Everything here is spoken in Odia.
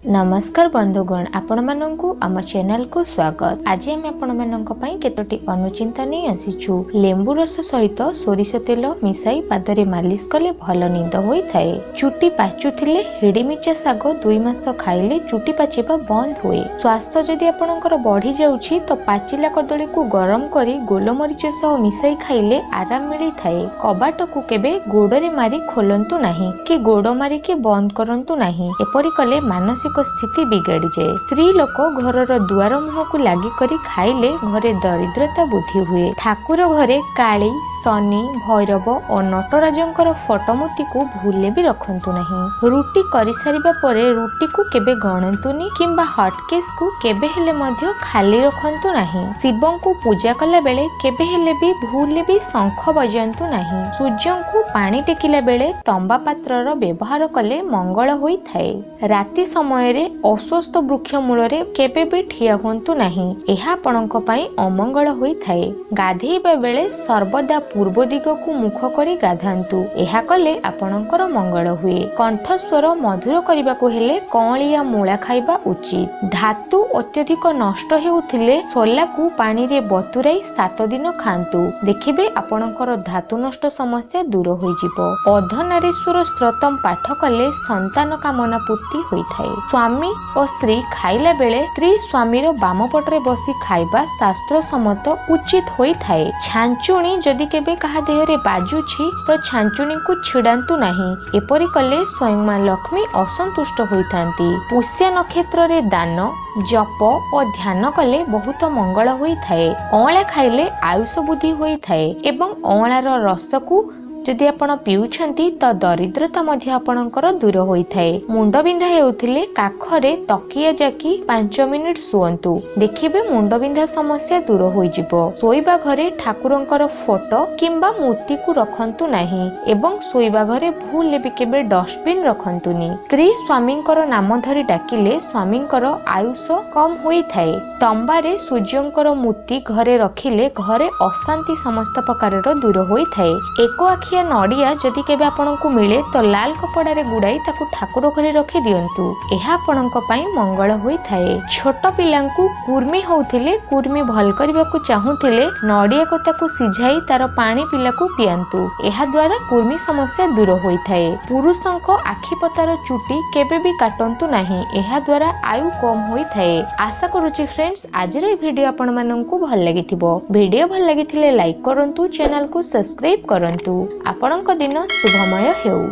ନମସ୍କାର ବନ୍ଧୁଗଣ, ଆପଣମାନଙ୍କୁ ଆମ ଚ୍ୟାନେଲକୁ ସ୍ୱାଗତ। ଆଜି ଆମେ ଆପଣମାନଙ୍କ ପାଇଁ କେତୋଟି ଅନୁଚିନ୍ତା ନେଇ ଆସିଛୁ। ଲେମ୍ବୁ ରସ ସହିତ ସୋରିଷ ତେଲ ମିଶାଇ ପାଦରେ ମାଲିସ କଲେ ଭଲ ନିଦ ହୋଇଥାଏ। ଚୁଟି ପାଚୁଥିଲେ ହିଡ଼ିମିଚା ଶାଗ 2 ମାସ ଖାଇଲେ ଚୁଟି ପାଚିବା ବନ୍ଦ ହୁଏ। ଶ୍ୱାସ ଯଦି ଆପଣଙ୍କର ବଢି ଯାଉଛି ତ ପାଚିଲା କଦଳୀକୁ ଗରମ କରି ଗୋଲମରିଚ ସହ ମିଶାଇ ଖାଇଲେ ଆରାମ ମିଳିଥାଏ। କବାଟକୁ କେବେ ଗୋଡରେ ମାରି ଖୋଲନ୍ତୁ ନାହିଁ କି ଗୋଡ ମାରିକି ବନ୍ଦ କରନ୍ତୁ ନାହିଁ, ଏପରି କଲେ ମାନସିକ ସ୍ଥିତି ବିଗାଡ଼ିଯାଏ। ସ୍ତ୍ରୀ ଲୋକ ଘରର ଦୁଆର ମୁହଁକୁ ଲାଗି କରି ଖାଇଲେ ଘରେ ଦରିଦ୍ରତା ବୃଦ୍ଧି ହୁଏ। ଠାକୁର ଘରେ କାଳୀ, ଶନି, ଭୈରବ ଓ ନଟରାଜଙ୍କର ଫଟୋ ମୂର୍ତ୍ତିକୁ ଭୁଲରେ ବି ରଖନ୍ତୁ ନାହିଁ। ରୁଟି କରିସାରିବା ପରେ ରୁଟିକୁ କେବେ ଗଣନ୍ତୁନି କିମ୍ବା ହଟକେସକୁ କେବେ ହେଲେ ମଧ୍ୟ ଖାଲି ରଖନ୍ତୁ ନାହିଁ। ଶିବଙ୍କୁ ପୂଜା କଲା ବେଳେ କେବେ ହେଲେ ବି ଭୁଲରେ ବି ଶଙ୍ଖ ବଜାନ୍ତୁ ନାହିଁ। ସୂର୍ଯ୍ୟଙ୍କୁ ପାଣି ଟେକିଲା ବେଳେ ତମ୍ବା ପାତ୍ରର ବ୍ୟବହାର କଲେ ମଙ୍ଗଳ ହୋଇଥାଏ। ରାତି ସମୟରେ ଅସ୍ୱସ୍ଥ ବୃକ୍ଷ ମୂଳରେ କେବେ ବି ଠିଆ ହୁଅନ୍ତୁ ନାହିଁ, ଏହା ଆପଣଙ୍କ ପାଇଁ ଅମଙ୍ଗଳ ହୋଇଥାଏ। ଗାଧେଇବା ବେଳେ ସର୍ବଦା ପୂର୍ବ ଦିଗକୁ ମୁଖ କରି ଗାଧାନ୍ତୁ, ଏହା କଲେ ଆପଣଙ୍କର ମଙ୍ଗଳ ହୁଏ। କଣ୍ଠସ୍ୱର ମଧୁର କରିବାକୁ ହେଲେ କଅଁଳିଆ ମୂଳା ଖାଇବା ଉଚିତ। ଧାତୁ ଅତ୍ୟଧିକ ନଷ୍ଟ ହେଉଥିଲେ ସୋଲାକୁ ପାଣିରେ ବତୁରାଇ 7 ଦିନ ଖାଆନ୍ତୁ, ଦେଖିବେ ଆପଣଙ୍କର ଧାତୁ ନଷ୍ଟ ସମସ୍ୟା ଦୂର ହୋଇଯିବ। ଅର୍ଦ୍ଧନାରୀଶ୍ୱର ସ୍ତୋତ୍ରମ ପାଠ କଲେ ସନ୍ତାନ କାମନା ପୂର୍ତ୍ତି ହୋଇଥାଏ। ସ୍ୱାମୀ ଓ ସ୍ତ୍ରୀ ଖାଇଲା ବେଳେ ସ୍ତ୍ରୀ ସ୍ୱାମୀର ବାମ ପଟରେ ବସି ଖାଇବା ଶାସ୍ତ୍ର ସମ୍ମତ ଉଚିତ ହୋଇଥାଏ। ଛାଞ୍ଚୁଣି ଯଦି କେବେ କାହା ଦେହରେ ବାଜୁଛି ତ ଛାଞ୍ଚୁଣିକୁ ଛିଡାନ୍ତୁ ନାହିଁ, ଏପରି କଲେ ସ୍ୱୟଂ ମା ଲକ୍ଷ୍ମୀ ଅସନ୍ତୁଷ୍ଟ ହୋଇଥାନ୍ତି। ପୁଷ୍ୟା ନକ୍ଷତ୍ରରେ ଦାନ, ଜପ ଓ ଧ୍ୟାନ କଲେ ବହୁତ ମଙ୍ଗଳ ହୋଇଥାଏ। ଅଁଳା ଖାଇଲେ ଆୟୁଷ ବୃଦ୍ଧି ହୋଇଥାଏ ଏବଂ ଅଁଳାର ରସକୁ ଯଦି ଆପଣ ପିଉଛନ୍ତି ତ ଦରିଦ୍ରତା ମଧ୍ୟ ଆପଣଙ୍କର ଦୂର ହୋଇଥାଏ। ମୁଣ୍ଡବିନ୍ଧା ହେଉଥିଲେ କାଖରେ ତକିଆ ଜାକି 5 ମିନିଟ ଶୁଅନ୍ତୁ, ଦେଖିବେ ମୁଣ୍ଡବିନ୍ଧା ସମସ୍ୟା ଦୂର ହୋଇଯିବ। ଶୋଇବା ଘରେ ଠାକୁରଙ୍କର ଫଟୋ କିମ୍ବା ମୂର୍ତ୍ତିକୁ ରଖନ୍ତୁ ନାହିଁ ଏବଂ ଶୋଇବା ଘରେ ଭୁଲରେ ବି କେବେ ଡଷ୍ଟବିନ୍ ରଖନ୍ତୁନି। ସ୍ତ୍ରୀ ସ୍ୱାମୀଙ୍କର ନାମ ଧରି ଡାକିଲେ ସ୍ୱାମୀଙ୍କର ଆୟୁଷ କମ ହୋଇଥାଏ। ତମ୍ବାରେ ସୂର୍ଯ୍ୟଙ୍କର ମୂର୍ତ୍ତି ଘରେ ରଖିଲେ ଘରେ ଅଶାନ୍ତି ସମସ୍ତ ପ୍ରକାରର ଦୂର ହୋଇଥାଏ। ଏକ ଆଖିଆ ନଡ଼ିଆ ଯଦି କେବେ ଆପଣଙ୍କୁ ମିଳେ ତ ଲାଲ କପଡ଼ାରେ ଗୁଡ଼ାଇ ତାକୁ ଠାକୁର ଘରେ ରଖି ଦିଅନ୍ତୁ, ଏହା ଆପଣଙ୍କ ପାଇଁ ମଙ୍ଗଳ ହୋଇଥାଏ। ଛୋଟ ପିଲାଙ୍କୁ କୁର୍ମି ହଉଥିଲେ, କୁର୍ମି ଭଲ କରିବାକୁ ଚାହୁଁଥିଲେ ନଡ଼ିଆ କତାକୁ ସିଝାଇ ତାର ପାଣି ପିଲାକୁ ପିଆନ୍ତୁ, ଏହା ଦ୍ୱାରା କୁର୍ମି ସମସ୍ୟା ଦୂର ହୋଇଥାଏ। ପୁରୁଷଙ୍କ ଆଖିପତାର ଚୁଟି କେବେ ବି କାଟନ୍ତୁ ନାହିଁ, ଏହା ଦ୍ୱାରା ଆୟୁ କମ ହୋଇଥାଏ। ଆଶା କରୁଛି ଫ୍ରେଣ୍ଡସ୍ ଆଜିର ଏହି ଭିଡିଓ ଆପଣମାନଙ୍କୁ ଭଲ ଲାଗିଥିବ। ଭିଡିଓ ଭଲ ଲାଗିଥିଲେ ଲାଇକ୍ କରନ୍ତୁ, ଚ୍ୟାନେଲକୁ ସବସ୍କ୍ରାଇବ କରନ୍ତୁ। ଆପଣଙ୍କ ଦିନ ଶୁଭମୟ ହେଉ।